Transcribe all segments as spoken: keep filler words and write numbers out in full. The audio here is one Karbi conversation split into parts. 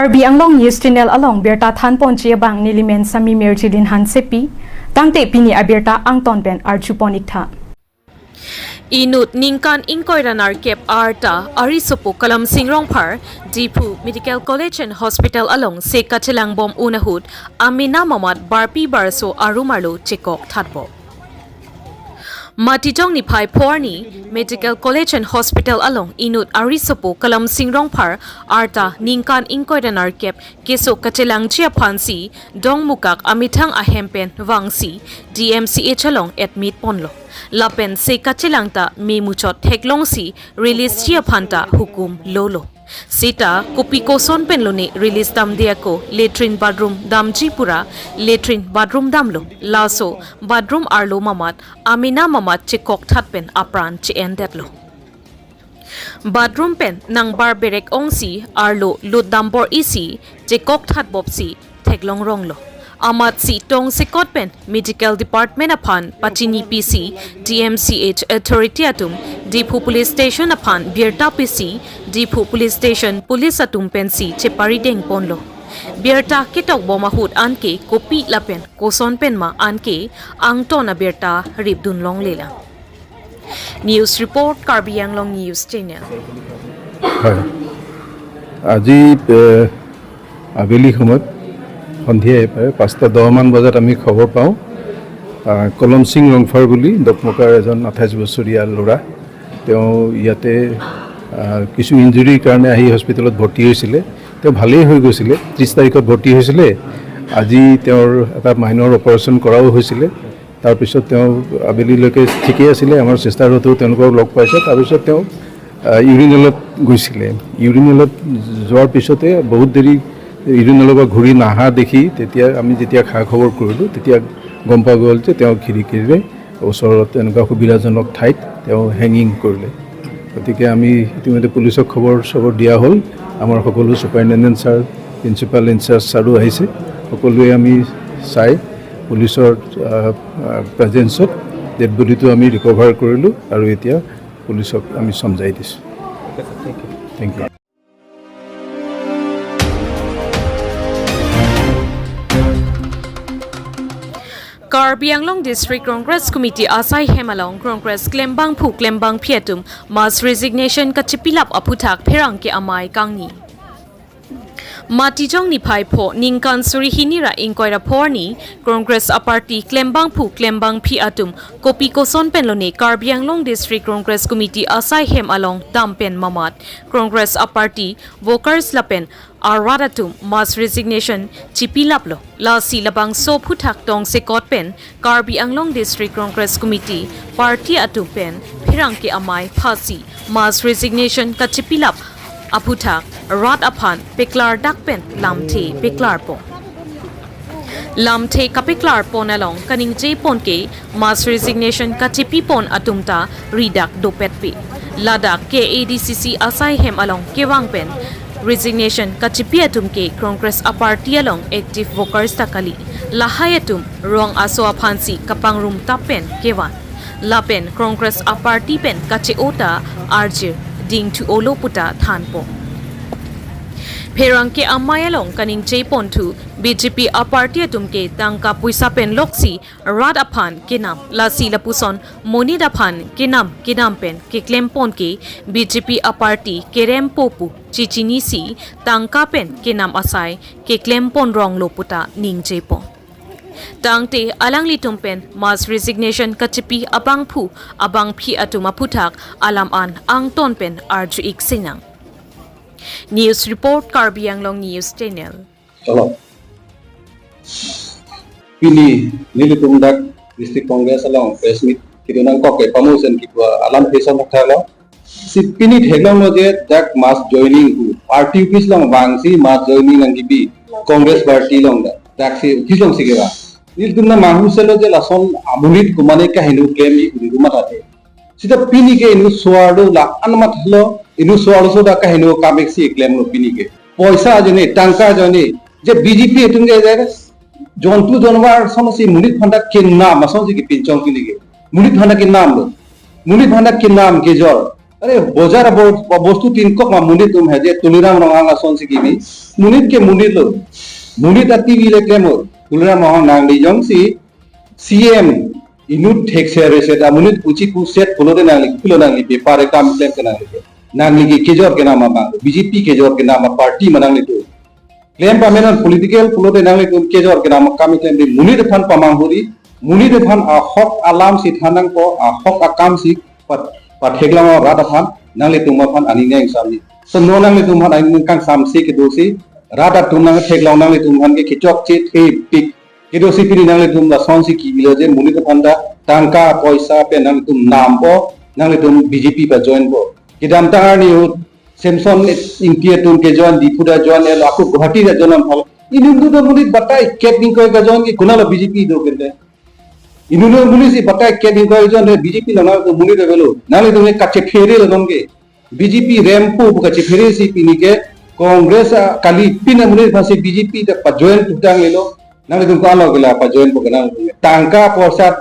Karbi Anglong News Channel along birta thanponji abang nelimen Sami Mirjilin Hansepi, tangte pini abirta angton pen arjupon iktha. Inut ningkan ingkoi ra nerkep arta arisopo Kalamsing Rongphar, Diphu Medical College and Hospital alongsi kachelangbom un ahut amena mamat barpi barso arum arlo chekok thatbom. Matijong niphai pho arni Medical College and Hospital along inut arisopo Kalamsing Rongphar arta ningkan ingkoi ra nerkep keso kachelangji aphansi dongmukak amethang ahem pen vangsi D M C H along admit ponlo. Lapensi kachelang ta me muchot theklongsi release ji aphan ta hukum lolo. Seta kopi koson pen lone release damde ako, latrine bathroom damji pura latrine bathroom damlo. Laso bathroom arlo mamat amena mamat chekok that pen apran che-endetlo. Bathroom pen nangbar berek ongsi arlo lut dambor isi chekok thatbomsi theklong ronglo. Amatsi tongsekot pen Medical Department aphan pachini pisi D M C H authority atum, Diphu Police Station aphan birta pisi, Diphu Police Station police atum pensi cheparideng ponlo. Birta ketokbom ahut anke kopi lapen koson pen ma anke angton abirta ripdun longlelang. News report, Karbi Anglong News Channel. হয়। আজি এ, আবেলি সময়ত, সন্ধিয়াই প্ৰায় পাঁচটা দহমান বজাত আমি খবৰ পাওঁ, আ, কলম সিং ৰংফাৰ বুলি ডকমকাৰ এজন আঠাইছ বছৰীয়া ল'ৰা। তেওঁ ইয়াতে, আ, কিছু ইঞ্জুৰিৰ কাৰণে আহি হস্পিটেলত ভৰ্তি হৈছিলে। তেওঁ ভালেই হৈ গৈছিলে, ত্ৰিছ তাৰিখত ভৰ্তি হৈছিলে। আজি তেওঁৰ এটা মাইনৰ অপাৰেশ্যন কৰাও হৈছিলে। তাৰপিছত তেওঁ আবেলিলৈকে ঠিকেই আছিলে, আমাৰ চিষ্টাৰহঁতেও তেওঁলোকক লগ পাইছে। তাৰপিছত তেওঁ, আ, ইউৰিনেলত গৈছিলে। ইউৰিনেলত যোৱাৰ পিছতে বহুত দেৰি ইউৰিনেলৰ পৰা ঘূৰি নাহা দেখি, তেতিয়া আমি যেতিয়া খা খবৰ কৰিলোঁ, তেতিয়া গম পোৱা গ'ল যে তেওঁ খিৰিকীৰে ওচৰত এনেকুৱা সুবিধাজনক ঠাইত তেওঁ হেঙিং কৰিলে। গতিকে আমি ইতিমধ্যে পুলিচক খবৰ চবৰ দিয়া হ'ল। আমাৰ সকলো ছুপাৰিণ্টেণ্ডেণ্ট ছাৰ, প্ৰিন্সিপাল ইনচাৰ্জ ছাৰো আহিছে। সকলোৱে আমি চাই পুলিচৰ, আ, আ, প্ৰেজেন্সত ডেড বডিটো আমি ৰিকভাৰ কৰিলোঁ আৰু এতিয়া পুলিচক আমি চমজাই দিছোঁ। Thank you. Karbi Anglong District Congress Committee asai hem along Congress klembangphu klembangphi atum mass resignation kachipilap aphuthak pherangke amei kangni. Matijong niphai pho ningkan suri hini ra ingkoi ra pho arni Congress aparty klembangphu klembangphi atum kopi koson pen lone Karbi Anglong District Congress Committee asai hem along dam pen mamat Congress aparty workers lapen arat atum mass resignation chipilaplo. Lasi labangso aphuthak tongsekot pen Karbi Anglong District Congress Committee party atum pen pherangke amei phasi mass resignation kachipilap aphuthak rat aphan peklardak pen lamthe peklarpon. Lamthe kapeklarpon along kaningjepon ke mass resignation kachipipon atum ta ridak dopetpe. Ladak K A D C C asai hem along kevang pen resignation kachipi atum ke Congress aparty along active workers ta kali. Lahai atum rong aso aphansi kapangrum tap pen kevan. Lapen Congress aparty pen kache-ota arjir dingthu-olo puta thanpon. Pherangke amei along kaningjeponthu B J P aparty atum ke tangka puisa pen loksi rat aphan kenam, lasi lapuson monit aphan kenam kedam pen keklempon ke B J P aparty kerempo pu chichinisi tangka pen kenam asai keklempon ronglo puta ningjepon. Tangte alanglitum pen mass resignation kachipi abangphu abangphi atum aphuthak alam an angton pen arju-ik sinang. News report, Karbi Anglong News Channel. Chalo. Pini nelitum dak District Congress along press meet kedo nangkok ke pamusen kipua alam pison thakthak lo. Si pini theklonglo je dak mass joining pu party office along vangsi mass joining nangkipi Congress party along dak, daksi office alongsi kevang. Nelitum na mahu selo je lason amonit komane kaheno klem-i pu nelitum mathathe. Seta pini ke inut so-arlo la-an mathalo, inut so-arlo so dak kaheno kam-ik si klemlo pini ke. Poisa ajoine, tangka ajoine, je B J P atum ke je jontu jonwar asonsi monit aphan ta kenam asonsi kepinchong pini ke. Monit aphan ta kenamlo. Monit aphan ta kenam kejor. Are bojar abo, bostu tin kok ma monit atum hai je Tuliram Ronghang asonsi kimi. Monit ke monit lo. Monit a T V le klemor. Tuliram Ronghang nangli jongsi C M inut thekser reset amonit uchi puset pulote nangli kopilo nangli bepar ekam klem ke nangli ke. Nangli ke kejor kenam abang. B J P kejor kenam a party ma nanglitum. Klem pamenon political pulote nanglitum kejor kenam akam klemri monit aphan pamang huri, monit aphan ahok alamsi than nangpo, ahok akamsi pat-, patheklong rat aphan, nanglitum aphan aning nangsamji. Seno nanglitum aphan aning kangsamse kedosi, rat atum nangtheklong nanglitum aphan ke kechokche thepik. Kedosi pini nanglitum lasonsi kilo je monit aphan ta tangka poisa pen nanglitum nampo, nanglitum B J P pa join po. Kedamtang arni ahut Samson Ingti atum ke join, Diphu ta join, elo ako Guwahati ta join aphal. Inut do monit batai ket ningkoi ka join ke konatlo B J P do kente. Inut do monit si batai ket ningkoi join le B J P lo nangtum monit avelo. Nanglitum ke kachephere lo nonke. B J P rempo pu kachephere si pini ke Congress a kali pin amonit aphansi B J P ta pa join tutang elo. Nanglitum ko-anlo ke la pa join po ke nanglitum. Tangka poisa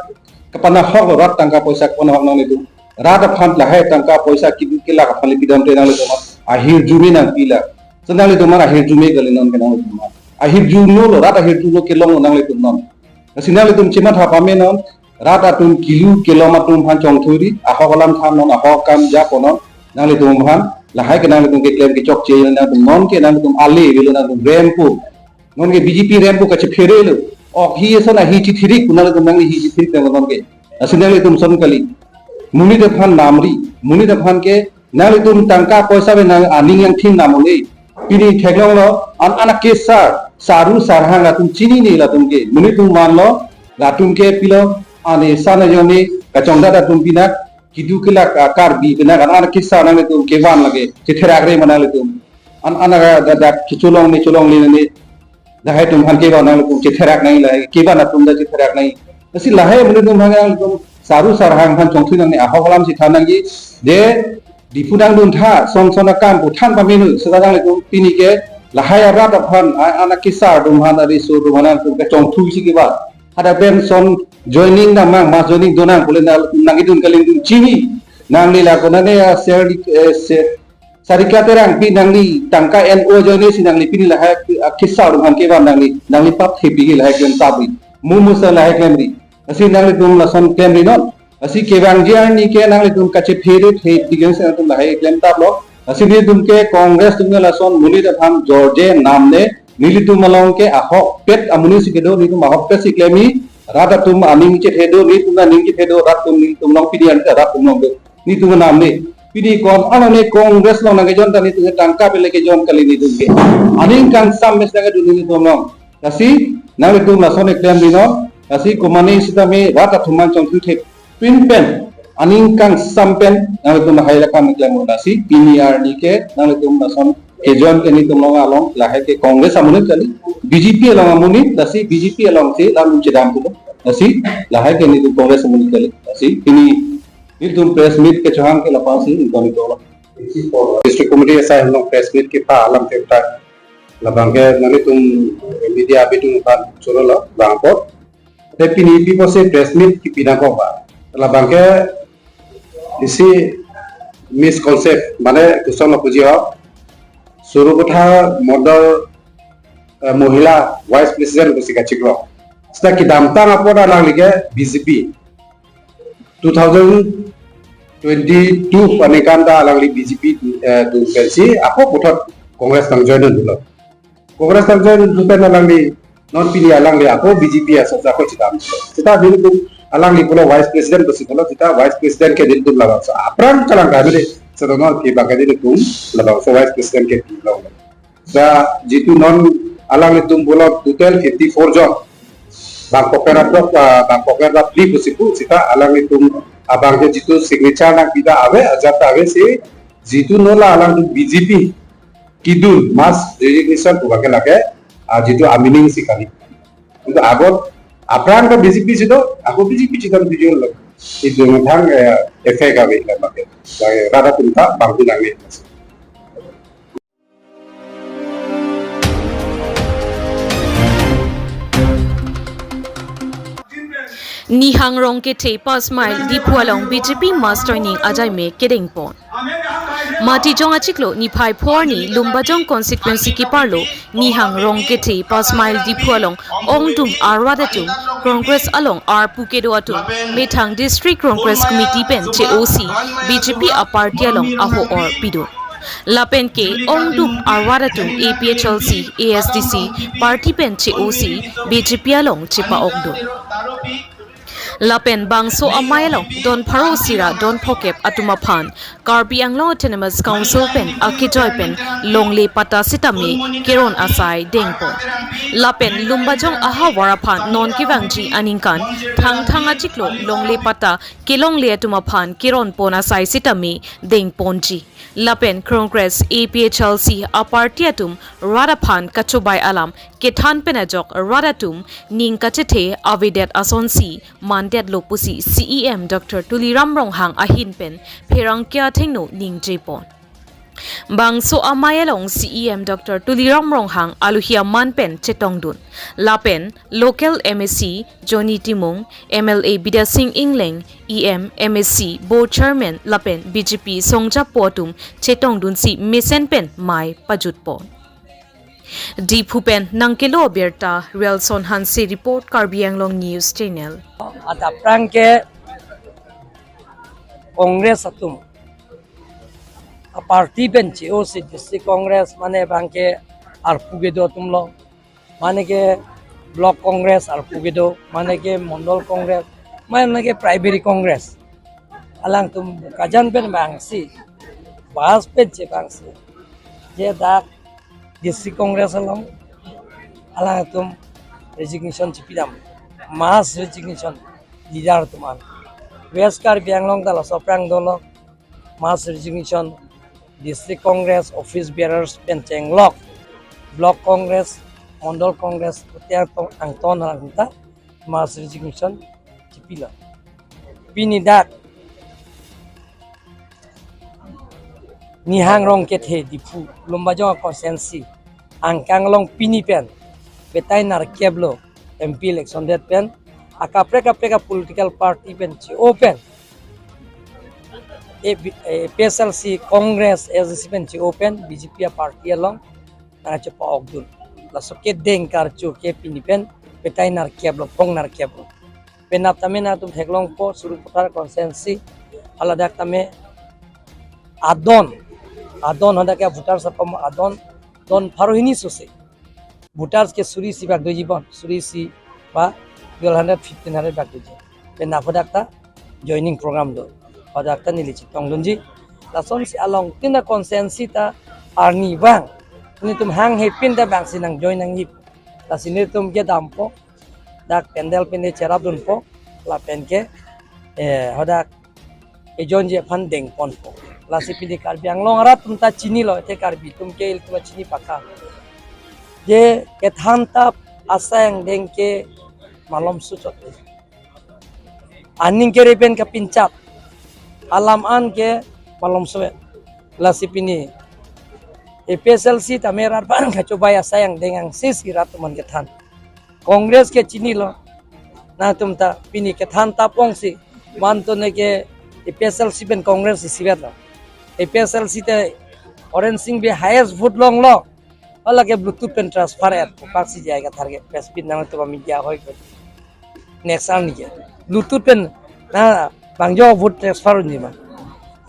kapana hok lo, rat tangka poisa kapana hok nanglitum. Rat aphan lahai tangka poisa kidu kelak aphan le pidamte nanglitum ahirjume nangpilak. So nanglitum ahirjume kali non ke nanglitum. Ahirjuno lo, rat ahirjuno kelong lo nanglitum non. Lasi nanglitum chematha pamenon, rat atum kilu kelom atum aphan chongthuri, ahok alam thannon, ahok akam japonon, nanglitum aphan, lahai ke nanglitum keklem kechokche nangtum nonke nangtum ale avelo nangtum rempo. Nonke B J P rempo kachephere lo. Ok hi eson ahi chithirik, nanglitum nangli hi chithirik nang nonke. Lasi nanglitum son kali. Monit aphan namri, monit aphan ke nanglitum tangka poisa pen nang aning yang thin namone. Pini theklong lo, an an akesar, saru sarhang latum chinine latum ke. Monit atum manlo, latum ke pilo, ane sana jone, kachongdat atum pinak, kidu kelak, ah, Karbi pinak, an an akesar nanglitum kevan lake, chetherakre ma nanglitum. An an ada, ada kecholong ne cholongle ne. Lahai atum aphan kevan nanglitum chetherak nang lahai, kevan atum ta chetherak nang. Lasi lahai monit atum aphan nanglitum saru sarhang aphan chongthui nangne, ahok alamsi than nangji. Je Diphu nangdun tha, son son akam pu than pamenu, seta nanglitum pini ke lahai arat aphan, a-, an akesar atum aphan, ariso atum aphan nanglitum kachongthuisi kevan. Hadak pen son joining damnang, mass joining donang pule na, nangkedun kali nangtum chini. Nangli la konane, ah, Sar-, eh, Sar-, Sarika Terangpi nangli tangka N O joine si nangli pini lahai, ah, kesar atum aphan kevan nangli, nangli pap thepi ke lahai klem tabri. Mumu sa lahai klemri. Lasi nanglitum lason klemri non. Lasi kevangji arni ke nanglitum kachephere thepik si nangtum lahai klem taplo. Lasi nelitum ke Congress atum ke lason monit aphan jorje namne, nelitum along ke ahokpet amonit si kedo, nelitum ahokpet si klemji, rat atum aning chethe do, nelitum aning chethe do, rat atum nelitum along pini an rat atum along do. Nelitum namne. Pini kon ano ne Congress along nangkejoin ta nelitum ke tangka pen le kejoin kali nelitum ke. Aning kangsam mes nangkedun nelitum along. Lasi nanglitum lason klemri non. Lasi komane sitame rat atum aphan chongthui thepin pen aning kangsam pen nanglitum lahai akam klem. Lasi pini arni ke nanglitum lason kejoin ke nelitum along along lahai ke Congress amonit kali, B J P along amonit, lasi B J P alongsi lam chedam pulo. Lasi lahai ke nelitum Congress amonit kali. Lasi pini nelitum press meet kechohang ke lapangsi nelitum nelitum lo. District Committee asai along press meet kepha alam ke ta labang ke nanglitum media bidung aphan choro lo bang apot. Te pini pi pusi press meet kipi nangkok ba. Labang ke isi misconcept, mane koson lo puji ho. Surukotha Model, eh, Mohila Vice President pusi kachiklo. Seta kedamtang apot alangli ke B J P. Two thousand twenty-two aningkan ta alangli B J P, eh, dun pensi ako puthot Congress nangjoin dunlo. Congress nangjoin dun pen alangli non pini alangli ako B J P aso ako chedam. Seta nelitum alangli pulo Vice President pusi pulo, seta Vice President ke nelitum labangso apran kalang kami de. Seta non ke bangke nelitum labangso Vice President ke pilong. Seta jitu non alanglitum pulo total fifty-four jon. Bang koker atok, ah, bang koker atok phli pusi pu, seta alanglitum abang ke jitu signature nangpi ta ave, ajat ta ave si, jitu non la alangtum B J P kedun mass resignation pu bangke lake, ah, jitu amining si kali. Itu agot apran ke B J P si do, agot B J P si do tujuh lo. Itu methang, eh, efek ave la bangke. Lake rada tunta bangku nangne. Nihang Rongkethe Pass Mile Diphu along B J P mass joining ajaime kedengpon. Matijong achiklo niphai pho arni Lumbajong constituency keparlo Nihang Rongkethe Pasmail Diphu along ongdung arat atum, Congress along arpu kedo atum methang District Congress Committee pen che-osi B J P a-party along aho-or pidun. Lapen ke ongdung arat atum A P H L C, A S D C party pen che-osi B J P along chepa-okdun. Lapen bangso amei along don pharo isi ra don phokep atum aphan Karbi Anglong Autonomous Council pen akejoi pen longle patta sitame keron asai dengpon. Lapen Lumbajong ahavar aphan non kevangji aningkan Thangthang achiklo longle patta kelongle atum aphan keronpon asai sitame dengponji. Lapen Congress, A P H L C a-party atum rat aphan kachobei alam kethan pen ajok rat atum ning kachethe avedet asonsi mandetlo pusi C E M Doctor Tuliram Ronghang ahin pen pherangke athengno ningjepon. Bangso amei along C E M Doctor Tuliram Ronghang alohi aman pen chetongdun. Lapen local M A C Johnny Timung, M L A Bidya Sing Engleng, E M, M A C, Board Chairman lapen B J P songjapo atum chetongdunsi mesen pen mei pajutpon. Diphu pen nangkelo abirta, Relson Hanse report, Karbi Anglong News Channel. Adap aphrang ke Congress atum a-party pen che-osi District Congress mane abang ke arpu kedo atumlo, mane ke Block Congress arpu kedo, mane ke Mondol Congress, mane ke Primary Congress. Alangtum kajan pen vangsi, bas pen chevangsi, je dak District Congress along alangtum resignation chepidam, mass resignation leader atum an. West Karbi Anglong ta laso aphrang dolo, mass resignation, District Congress office bearers pen chenglok, Block Congress, Mondol Congress, hote angton, angton alangta mass resignation chepilo. Pini dak Nihang Rongkethe Diphu Lumbajong constituency angkang along pini pen petai nerkep lo M P election det pen akaprek kaprek a-political party pen che-o pen A P, A P H L C, Congress, A S D C pen che-o pen B J P a-party along nangchepa-okdun. Laso kedeng karcho ke pini pen petai nerkep lo, phong nerkep lo. Penap tame nangtum theklongpo, Sarupathar constituency, haladak tame adon, adon hadak ke voters apam adon, don pharo hini sose. Voters ke suri isi bak doji bon, suri isi ba twelve hundred, fifteen hundred bak doji. Penap hadak ta joining program do. Hadak ta neli chetongdunji. Lasonsi along tin a-constituency ta arnivang nelitum hanghe pin ta vangsi nang join nangji. Lasi nelitum kedampo, dak pandal pine cherapdunpo, lapen ke, eh, hadak ejoinji aphan dengponpo. Lasi pini Karbi Anglong arat atum ta chinilo, te Karbi atum ke ilitum chini pakha. Je kethan tap asai angdeng ke malomso chot. Aning kere pen kapinchap, alam an ke malomso. Lasi pini A P H L C tame rat aphan kachobei asai angdeng angse si rat atum an kethan. Congress ke chinilo. Nangtum ta pini kethan tap ongsi, manto ne ke A P H L C pen Congress isivet lo. A P H L C te Horen Sing Bey highest vote longlo. Hala ke Bluetooth pen transfer et, paksi jai ka tharke press pin nang to media hoi ko. Next arni ke Bluetooth pen na bangjo vote transfer unji ma.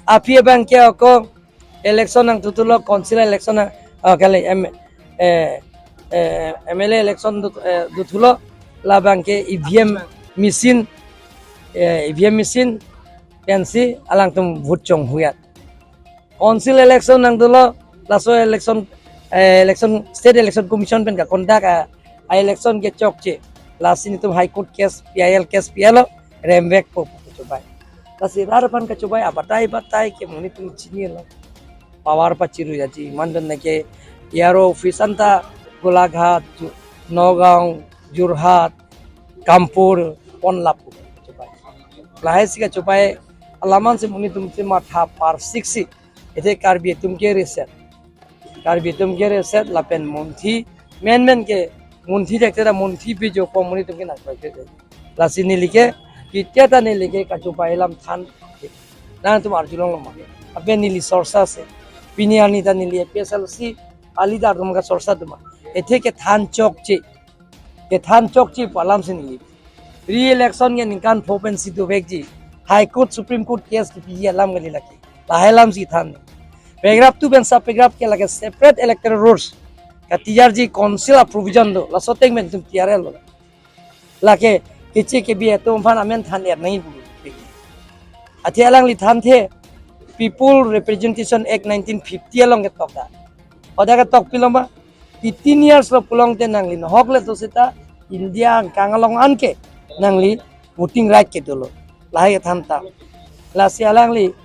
Aphi abang ke ako election nangtuthulo, council election nang, ah, kali M, eh, eh, M L A election dut-, eh, duthulo, labang ke E V M machine, eh, E V M machine pensi alangtum vote chonghu et. Council election nangdolo, laso election, eh, election, State Election Commission pen ka-conduct a, a-election ke chokche. Lasi nelitum High Court case, P I L case, P I L o, remvekpo pu kachobei. Lasi rat aphan kachobei abatai batai ke monit atum chinilo. Power pachiru jaji, mandan ne ke E R O office anta Golaghat, Ju-, Nagaon, Jorhat, Kampur, pon lapu kachobei. Lahai si kachobei, alam an si monit atum si matha parsik si, ete Karbi atum ke reset. Karbi atum ke reset lapen monthi, men men ke monthi thekte ta monthi bijo pom monit atum ke nangpai ke. Lasi neli ke, kitia ta neli ke kachobei alam than. Nangtum arjulonglo ma. Ape neli sorsa se. Pini arni ta neli A P H L C a-leader atum kasorsa atum, ethe kethan chokche, kethan chokche pu alam si neli. Re-election ke ningkan pho pensi dovekji. High Court, Supreme Court case kepiji alam kali lake. Lahai alam si than. Paragraph two pen sub paragraph ke lake separate electoral rolls katiyarji council a-provision do. Laso ateng pen itum tiyar-etlo. Lake keche kebi atum aphan amen than-et nangji pu. Athe alangli thanthe People Representation Act nineteen fifty along ketok ta. Hadak ketok pilo ma, eighteen years lo pulongte nangli nohok le to seta India angkang along anke nangli voting right kedolo. Lahai kethan ta. Lasi alangli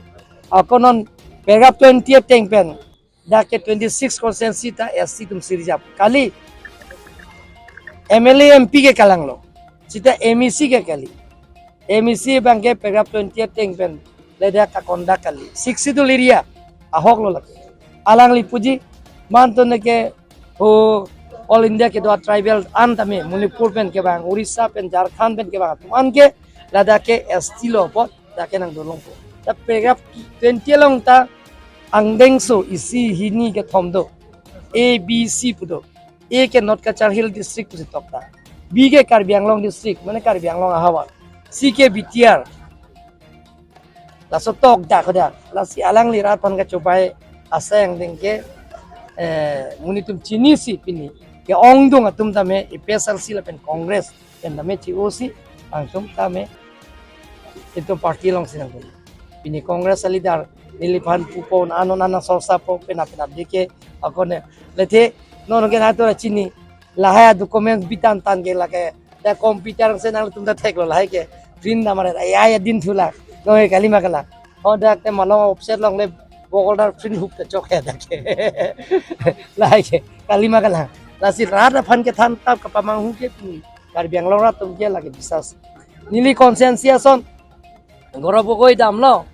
ako non paragraph twenty ateng pen dak ke twenty-six constituency ta S T atum si reserve. Kali M L A, M P ke kalanglo. Seta M A C ke kali. M A C abang ke paragraph twenty ateng pen ledak ka-conduct kali. Sixth Schedule area ahok lo lake. Alangli puji, mantu neke ho All India kedo a-tribal an tame, Manipur pen kevang, Orissa pen, Jharkhand pen kevang atum anke ladak ke S T lo apot dak ke nangdolongpo. Ta paragraph twenty along ta angdengso isi hini kethom do. A, B, C pu do. A ke North Cachar Hill District pusi tok ta. B ke Karbi Anglong District, mane Karbi Anglong ahavar. C ke B T R. Laso tok dak hadak. Lasi alangli rat aphan kachobai asai angdeng ke, eh, monit atum chinisi pini ke-ongdung atum tame A P H L C lapen Congress pen tame chi-o si, angsong tame itum party along si nangdun. Pini Congress a-leader neliphan pupo, anon anan sorsapo, penap penap dike akone. Lethe non ke nato chini, lahai a-document bitan tan ke lake, ta computer si nangtum ta theklo lahai ke print damre, ai ai din thulak. No he kalima kalang. Hadak te malom offset longle bogol dar print hup ta chok he dak ke. Lahai ke kalima kalang. Lasi rat aphan kethan tap kapamanghu ke pini Karbi Anglong rat atum ke lake bisas. Neli constituency ason Gaurav Gogoi damlo.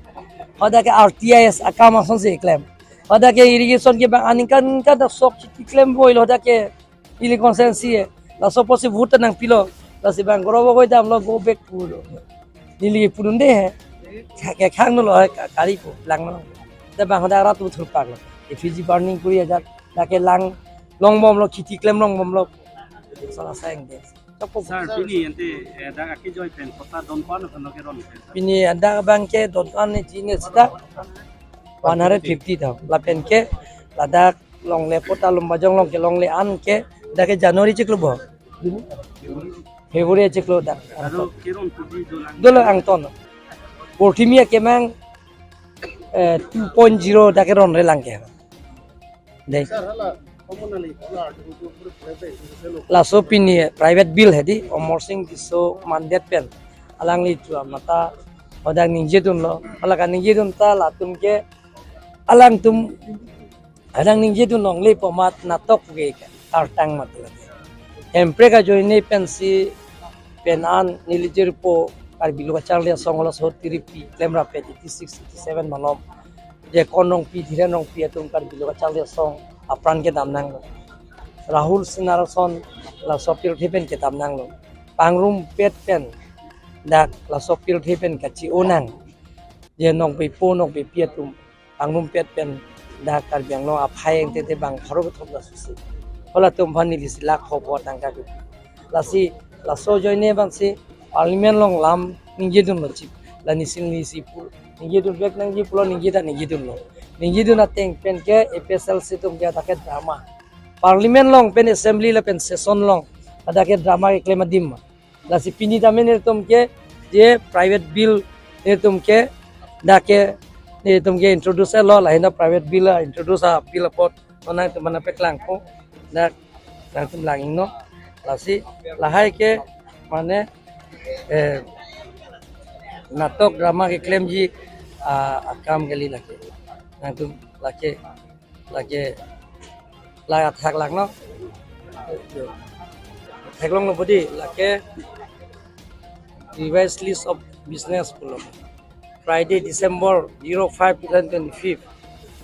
Hadak ke R T I S akam asonsi klem. Hadak ke irrigation ke bang aningkan aningkan ta sok chiti klem boilo hadak ke ili constituency e. Laso apotsi vote nangpilo. Lasi bang Gaurav Gogoi damlo, go back pulo. Neli pudunde he. Ke khang lo he, ka-, kari ko langlo. Te bang hadak rat uthurpaklo. Effigy burning kuri ajat. Dak ke lang longbomlo, chiti klem longbomlo. Sala sayang de. Sir, pini ante, eh, dak akejoi pen kota don pan aphan lo keron pen, sir? Pini dak abang ke don pan ne jine sita one hundred fifty ta. Lapen ke ladak longle pota Lumbajong along kelongle an ke dak ke January chiklo bo. February chiklo dak. Aro keron puji dolang. Dolo angton. Porthimi akemang, eh, two point zero dak keronre lang ke. Dei. Laso pini private bill hedi, Amar Sing Tisso mandet pen. Alangli chua mata hadak ningjedunlo. Hala kaningjedun ta latum ke alangtum hadak ningjedun longle pu amat natok ke kartang mati. Hemprek ajoine pensi pen an neli jirpo Karbi Lo Kacharli Asong halaso tiripi klemrap pen eighty six, eighty seven malom. Je Kon Rongpi, Dhiren Rongpi atum Karbi Lo Kacharli Asong apran kedam nanglo. Rahul Singnar ason laso pirthe pen kedam nanglo. Pangrumpet pen dak laso pirthe pen kachi-o nang. Je nongpipo nongpipi atum pangrumpet pen dak Karbi Anglong aphai angtete bang pharo kethom ta susi. Halatum aphan neli si lakh hop hop tangka ke. Lasi laso ajoine bangsi Parliament along lam ningjedunlo chip. La nisi nisi pu ningjedun bek nangji pulo ningje ta ningjedunlo. Ningjedun ateng pen ke A P H L C atum ke dak ke drama. Parliament along pen assembly lapen session along dak ke drama keklem adim ma. Lasi pini tame nelitum ke je private bill nelitum ke dak ke nelitum ke introduce lo, lahai na private bill a introduce a bill apot nangtum mana paklangpo, dak nangtum lang-iknon. Lasi lahai ke mane, eh, natok drama keklemji, ah, akam kali lake. Nangtum lake lake la athak lang no. Theklonglo bodi lake revised list of business pulo. Friday, December zero five two thousand twenty-five.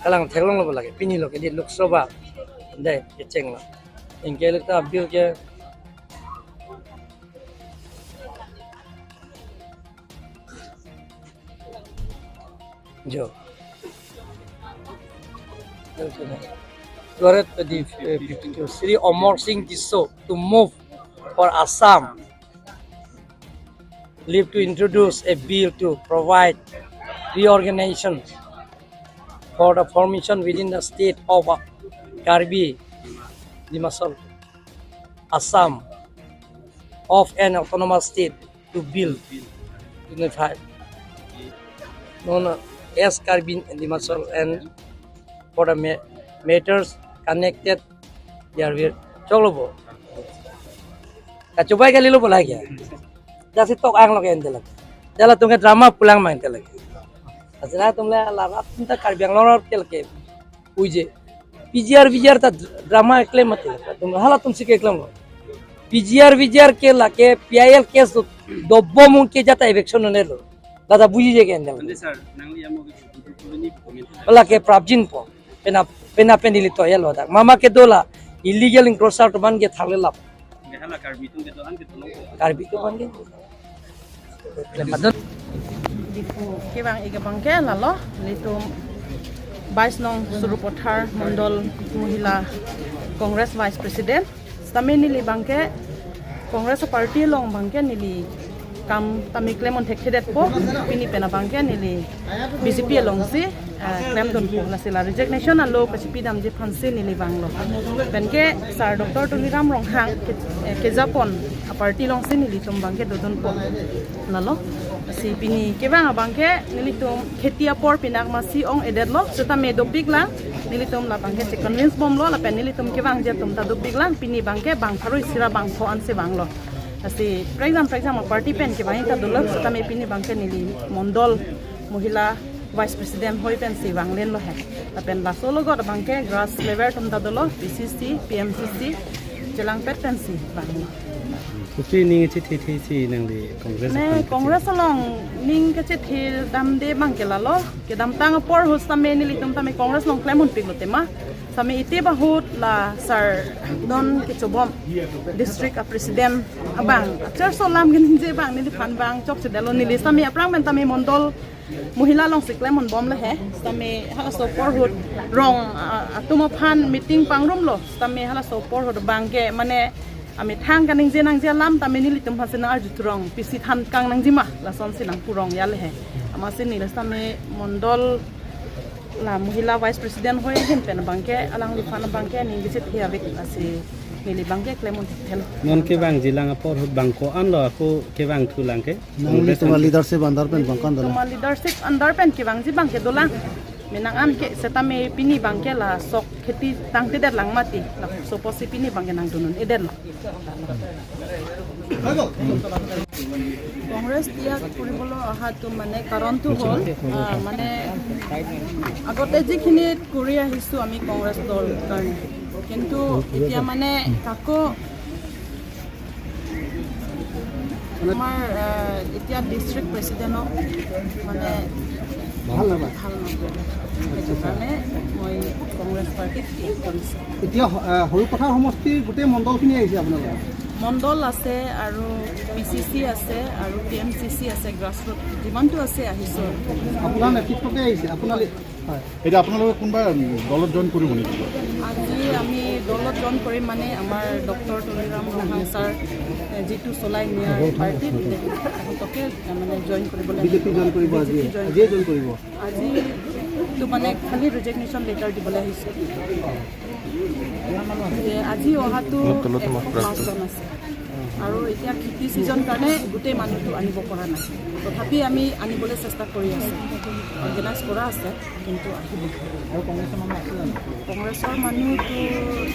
Kalang theklonglo lake pini lo ke di Lok Sabha. Dei kechenglo. Anke lok ta bill ke jo. Two hundred fifty-two, Shri Amar Singh Tisso to move for Assam leave to introduce a bill to provide reorganization for the formation within the state of Karbi Dima Hasao, Assam, of an autonomous state to Bill twenty-five, known as Karbi Dima Hasao, and for the ma- matters connected therewith. Choklo bo. Kachobai kalilo bo lagi. Jasi tok ang lo ke entel. Jala tung ke drama pulang mang entel. Asina tung le la rat ta Karbi Anglong rat kel ke. Uje. P G R, V G R ta drama eklem mati. Tung halatum si ke eklem lo. P G R, V G R ke la ke P I L case do dobom ke jata eviction ne lo. Lata buji je ke entel. Ante sir, nangli amo ke budu budu ni comment. La ke prapjin po. Pena pena pen ili to ya lo dak. Mama ke dola illegal encroacher to ban ke tharle lap. Ke hala Karbi atum ke dohan ke tolong ko. Karbi atum ban ke. Kevang ik abang ke lalo, nelitum bais nong Sarupathar Mondol Mohila Congress Vice President. Sitame neli abang ke Congress party along abang ke neli kam tame klem un thekthedetpo, pini pen abang ke neli B J P alongsi, eh, klemdunpo, lasi la resignation alo kachipidamji aphansi neli vanglo. Pen ke Sir Doctor Tuliram Ronghang ke, eh, kejapon a party alongsi nelitum abang ke dodunpo. Lalo, si pini kevang abang ke nelitum kheti apor pinak masi ong-edetlo, sitame dopiklang, nelitum la abang ke che-convince bomlo, lapen nelitum kevangji atum ta dopiklang, pini abang ke bang pharo isi ra bang pho ansi vanglo. Lasi prekjam prekjam a party pen kevang ta dolo, sitame pini abang ke neli Mondol Mohila Vice President hoi pensi vanglenlo he. Lapen laso logot abang ke grass level atum ta dolo, P C C, P M C C, chelangpet pensi vanglo. Kopi ning chethe the si nangli Congress ne aphan Congress along ning kachethe damde abang ke lalo, kedamtang apor ahut sitame nelitum tame Congress along klem unpiklo tema. Sitame ite bahut la Sir non kechobom district a president abang, achar so lam gin je abang neliphan abang chokchedetlo, neli sitame aphrang pen tame Mondol Mohila alongsi klem unbomlo he. Sitame halaso apor ahut rong, ah, atum aphan meeting pangrumlo. Sitame halaso apor ahut abang ke mane amethang kaningje nangji alam tame nelitum aphansi nang-arju thurong, pisi than kang nangjima, lasonsi nangpu rong ya le he. Amatsi neli sitame Mondol la Mohila Vice President hoi ahin pen abang ke alangliphan abang ke ning kachethe avek, lasi neli abang ke klem un thekthelo. Non kevangji lang apor ahut bang ko-an lo ako kevangthulang ke? Nangli Congress tuma an leadership under pen bang ko-an dolang? Tuma leadership under pen kevangji abang ke dolang. Menang an ke sitame pini abang ke la sok kheti tangtedetlang mati. Laso apotsi pini abang ke nangdun un-edetlo. Congress ত্যাগ কৰিবলৈ অহাটো মানে কাৰণটো হ'ল, আহ, মানে আগতে যিখিনি কৰি আহিছোঁ আমি কংগ্ৰেছ দল কাৰণে, কিন্তু এতিয়া মানে কাকো আমাৰ, আহ, এতিয়া ডিষ্ট্ৰিক্ট প্ৰেচিডেণ্টক মানে ভাল নাপায়। ভাল নাপায়। সেইটো কাৰণে মই কংগ্ৰেছ পাৰ্টিত ক্লিক কৰিছোঁ। এতিয়া, আহ, সৰুপথাৰ সমষ্টিৰ গোটেই মণ্ডলখিনি আহিছে আপোনালোকৰ? মণ্ডল আছে আৰু পি চি চি আছে আৰু পি এম চি চি আছে, গ্ৰাছৰুট যিমানটো আছে আহিছোঁ। আপোনাৰ নেতৃত্বতে আহিছে? আপোনাৰ, হয়। এতিয়া আপোনালোকে কোনোবা, উম, দলত জইন কৰিব নেকি? আজি আমি দলত জইন কৰিম, মানে আমাৰ ডক্টৰ তুলিৰাম ৰণহাং ছাৰ, এ, যিটো চলাই নিয়াৰ পাৰ্টিত, তেখেতকে, এ, মানে জইন কৰিবলৈ বিজেপি জইন কৰিব আজি? বিজেপি জইন আজিয়ে জইন কৰিব? আজিতো মানে খালি ৰেজিগনেশ্যন লেটাৰ দিবলৈ আহিছোঁ। যে আজি অহাটো এশ পাঁচজন আছে আৰু এতিয়া খেতি ছিজন কাৰণে গোটেই মানুহটো আনিব পৰা নাই, তথাপি আমি আনিবলৈ চেষ্টা কৰি আছোঁ। অৰ্গেনাইজ কৰা আছে, কিন্তু আহিব। আৰু কংগ্ৰেছৰ মানুহ আছে জানো? কংগ্ৰেছৰ মানুহটো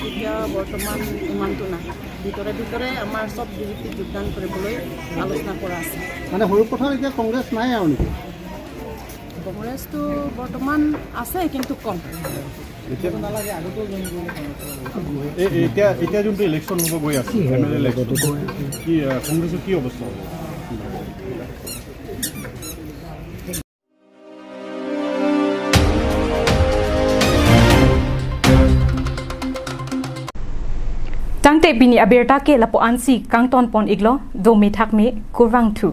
এতিয়া বৰ্তমান ইমানটো নাই। ভিতৰে ভিতৰে আমাৰ চব বিজেপিত যোগদান কৰিবলৈ আলোচনা কৰা আছে। মানে সৰুপথাৰ এতিয়া কংগ্ৰেছ নাই আৰু নেকি? কংগ্ৰেছটো বৰ্তমান আছে, কিন্তু কম। এতিয়া নালাগে, আগতেও জইন কৰিলে কংগ্ৰেছৰ। এ-, এ-, এতিয়া, এতিয়া যোনটো ইলেকশ্যন হ'ব গৈ আছে, এম এল এ ইলেকশ্যন, কি, আহ, কংগ্ৰেছৰ কি অৱস্থা হ'ব? Tangte pini abirta ke lapu-ansi kangton pon iklo, dome thakme, kurvangthu.